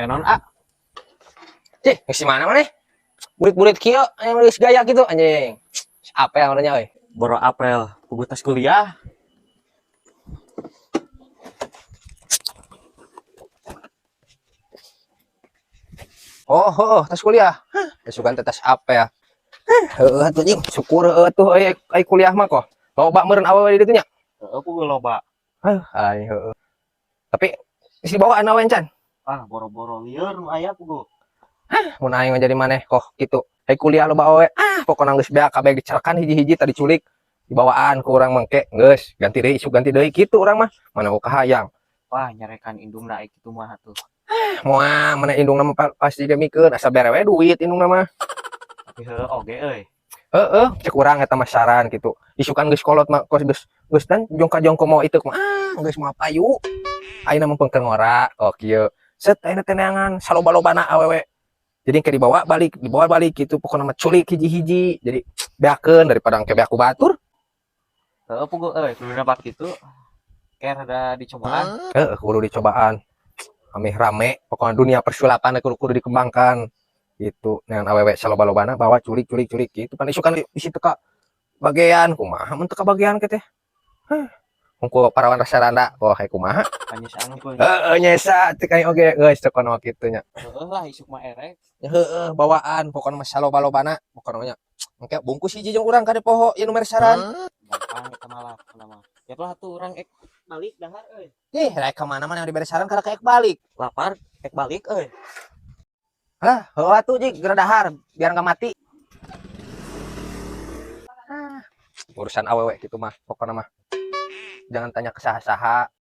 Non A. Cih, geus di mana maneh? Burit-burit kieu yang geus gaya gitu anjing. Apa yang orangnya euy? Boro apel, puguh tas kuliah. Oh, oh, tas kuliah. Hah, sugan teh tas apa ya? Heuh atuh anjing, syukur heuh tuh euy ai kuliah mah kok. Loba meureun awewe di ditu nya. Heeh, puguh loba. Heuh, ai heueuh. Tapi geus dibawaan awe encan. Ah, boro-boro lieur nu aya puguh. Mun aing mah jadi maneh kok gitu. Ai kuliah loba awewe, ah pokona geus beak kabeh dicerekan hiji-hiji tadi culik. Dibawaan ku urang mangke geus ganti deui isuk ganti deui kitu urang mah. Mana ku kahayang. Wah, nyarekan indungna ai kitu mah atuh. Moal mana indungna mah pasti ge mikeun asa bere we duit indungna mah. Tapi heueuh oge euy. Heeh, cek urang eta mah saran gitu. Isukan geus kolot mah kos geus geus dan jongka-jongko mau itu mah ah geus moal payu. Ayeuna mah pengker ngora oh kieu. Set ayeuna teh neangan saloba-lobana awewe. Jadi engke dibawa balik gitu pokona mah culik hiji-hiji. Jadi beakeun daripada engke beak ku batur. Heeh, puguh euy, kuduna bak kitu. Kayak rada dicobaan. Heeh, kudu dicobaan. Ameh rame pokoknya dunia persulapan kudu kudu dikembangkan gitu. Neangan awewe saloba-lobana bawa culik culik culik gitu pan isukan di situ ka bagian kumaha mun teu kabagian ke teh. Hah. Hungkul parawan rasa randa, oh kayak kumaha. Panyesaan unggul. Heeh, nyesa cek aing oge geus cek kono kitu nya. Heeh lah isuk mah erek. Heeh, bawaan pokokna mah saloba-lobana pokokna mah nya. Engke bungkus hiji jeung urang kade poho ieu nu mere saran. Gampang eta mah lah pokona mah. Ya lah atuh urang ek balik dahar euy. Ih, rek ka mana mana yang dibere saran kada kayak balik. Lapar, ek balik euy. Lah, heuh atuh jig geura dahar biar nggak mati. Ah, urusan awewe gitu mah pokokna mah. Jangan tanya ke saha-saha.